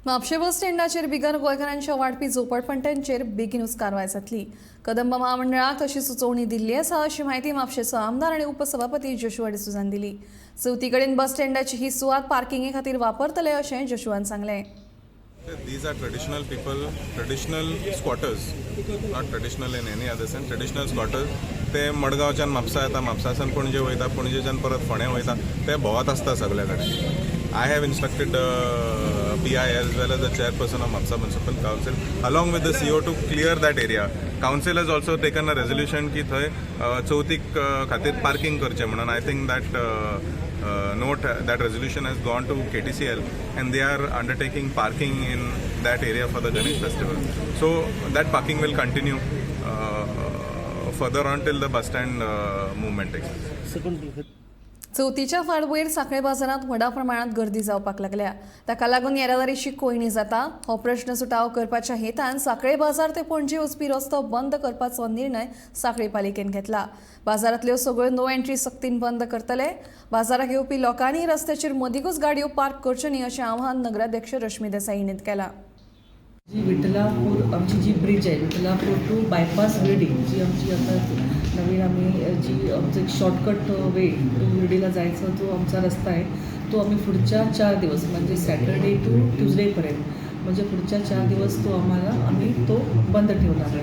म्हापशें बस स्टँडाचेर बिगर गोंयकारांच्या वाडपी झोपडपट्ट्यांचेर बेगीनूच कारवाय जातली. कदंब महामंडळाक तशी सुचोवणी दिल्ली आसा अशी म्हायती म्हापशेचो आमदार आनी उपसभापती जोशुआ डिसोझान दिली. चवथी कडेन बस स्टँडाची ही सुवात पार्किंगे खातीर वापरतले अशें जोशुआन सांगलें. These are traditional people, traditional squatters, not traditional in any other sense, traditional squatters. ते मडगांवच्यान म्हापसा येता, म्हापसाच्यान पणजे वयता, पणजेच्यान परत फोंड्या वयता, ते भोंवत आसता सगल्या कडेन. I have instructed PI as well as the chairperson of Mapusa Municipal Council along with the CO to clear that area. Council has also taken a resolution की थंय चवथीक खातीर पार्किंग करचें म्हणून. I think that note, that resolution has gone to KTCL and they are undertaking parking in that area for the Ganesh festival. So that parking will continue further on till the bus stand movement takes place. चवथीच्या फाटभुंयेर सांखळे बाजारांत व्हडा प्रमाणात गर्दी जावपाक लागल्या. ताका लागून येरादारीची कोंयडी जाता. हो प्रश्न सुटावो करपाच्या हेतान सांखळे बाजार ते पणजे वचपी रस्तो बंद करपाचो निर्णय सांखळे पालिकेन घेतला. बाजारांतल्यो सगळ्यो नो एंट्री सक्तीन बंद करतले. बाजाराक येवपी लोकांनी रस्त्याचेर मदींकूच गाडयो पार्क करच्यो न्ही अशें आवाहन नगराध्यक्ष रश्मी देसाई हांणी केलां. जी विठलापूर आमची जी ब्रिज आहे, विठलापूर टू बायपास विर्डी, जी आमची आता नवीन आम्ही जी आमचं एक शॉर्टकट वे टू विर्डीला जायचा जो आमचा रस्ता आहे, तो आम्ही पुढच्या 4 दिवस म्हणजे सॅटर्डे टू ट्युजडेपर्यंत, म्हणजे पुढच्या 4 दिवस तो आम्हाला आम्ही तो बंद ठेवणार.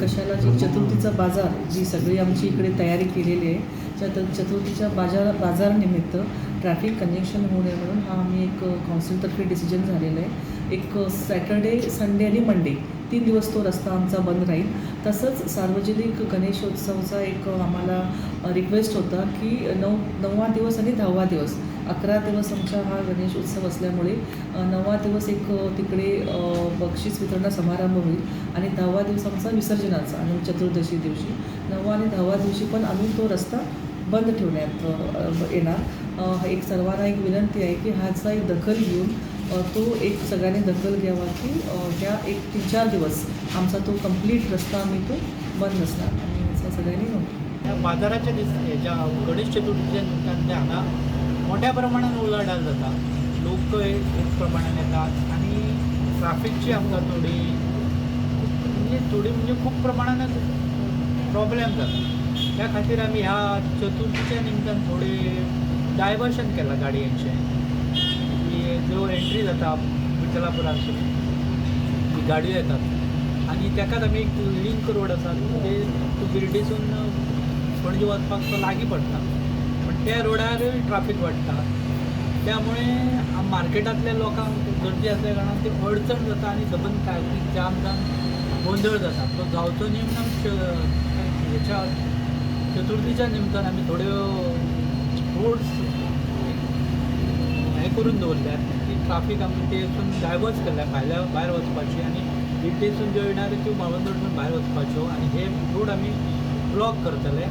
कशाला? जी चतुर्थीचा बाजार, जी सगळी आमची इकडे तयारी केलेली आहे, त्या चतुर्थीच्या बाजारानिमित्त ट्रॅफिक कंजेशन होऊ नये म्हणून हा आम्ही एक काउन्सिलतर्फे डिसिजन झालेलं आहे. एक सॅटर्डे, संडे आणि मंडे, 3 दिवस तो रस्ता आमचा बंद राहील. तसंच सार्वजनिक गणेशोत्सवचा एक आम्हाला रिक्वेस्ट होता की नववा दिवस आणि 10वा दिवस, 11 दिवस आमचा हा गणेश उत्सव असल्यामुळे नववा दिवस एक तिकडे बक्षीस वितरण समारंभ होईल आणि 10वा दिवस आमचा विसर्जनाचा आणि चतुर्दशी दिवशी. नववा आणि 10वा दिवशी पण आम्ही तो रस्ता बंद ठेवण्यात येणार. एक सर्वांना एक विनंती आहे की ह्याचा एक दखल घेऊन तो एक सगळ्यांनी दखल घ्यावा की ह्या एक 3-4 दिवस आमचा तो कंप्लीट रस्ता आम्ही तो बंद असणार आणि याचा सगळ्यांनी नोंद ह्या बाजाराच्या दीस, हेच्या गणेश चतुर्थीच्या निमतान ते हांगा मोठ्या प्रमाणान उलाढाल जाता. लोकय खूब प्रमाणान येतात आनी ट्राफिकची आमकां थोडी, म्हणजे थोडी म्हणजे खूब प्रमाणान प्रॉब्लेम जाता. त्या खातीर आमी ह्या चतुर्थीच्या निमतान थोडे डायवर्शन केलां गाडयांचें की ज्यो एंट्री जाता विठ्ठलापुरांतसून ती गाडयो येतात आनी ताकाच आमी एक लिंक रोड आसा, ते तूं बिर्डेसून पणजे वचपाक तो लागीं पडटा, पण त्या रोडार ट्राफीक वाडटा. त्यामुळे मार्केटांतल्या लोकांक गर्दी आसल्या कारणान ती अडचण जाता आनी सबंद ट्राफीक जाम जावन गोंदळ जाता. तो जावचो न्ही म्हणून हेच्या चतुर्थीच्या निमतान आमी थोड्यो रोड्स हें करून दवरल्यात की ट्राफीक आमी तेतून डायवर्स केल्या भायल्या भायर वचपाची आनी बिर्डेसून ज्यो येणार त्यो माळवण रोडसून भायर वचपाच्यो आनी हे रोड आमी ब्लॉक करतले.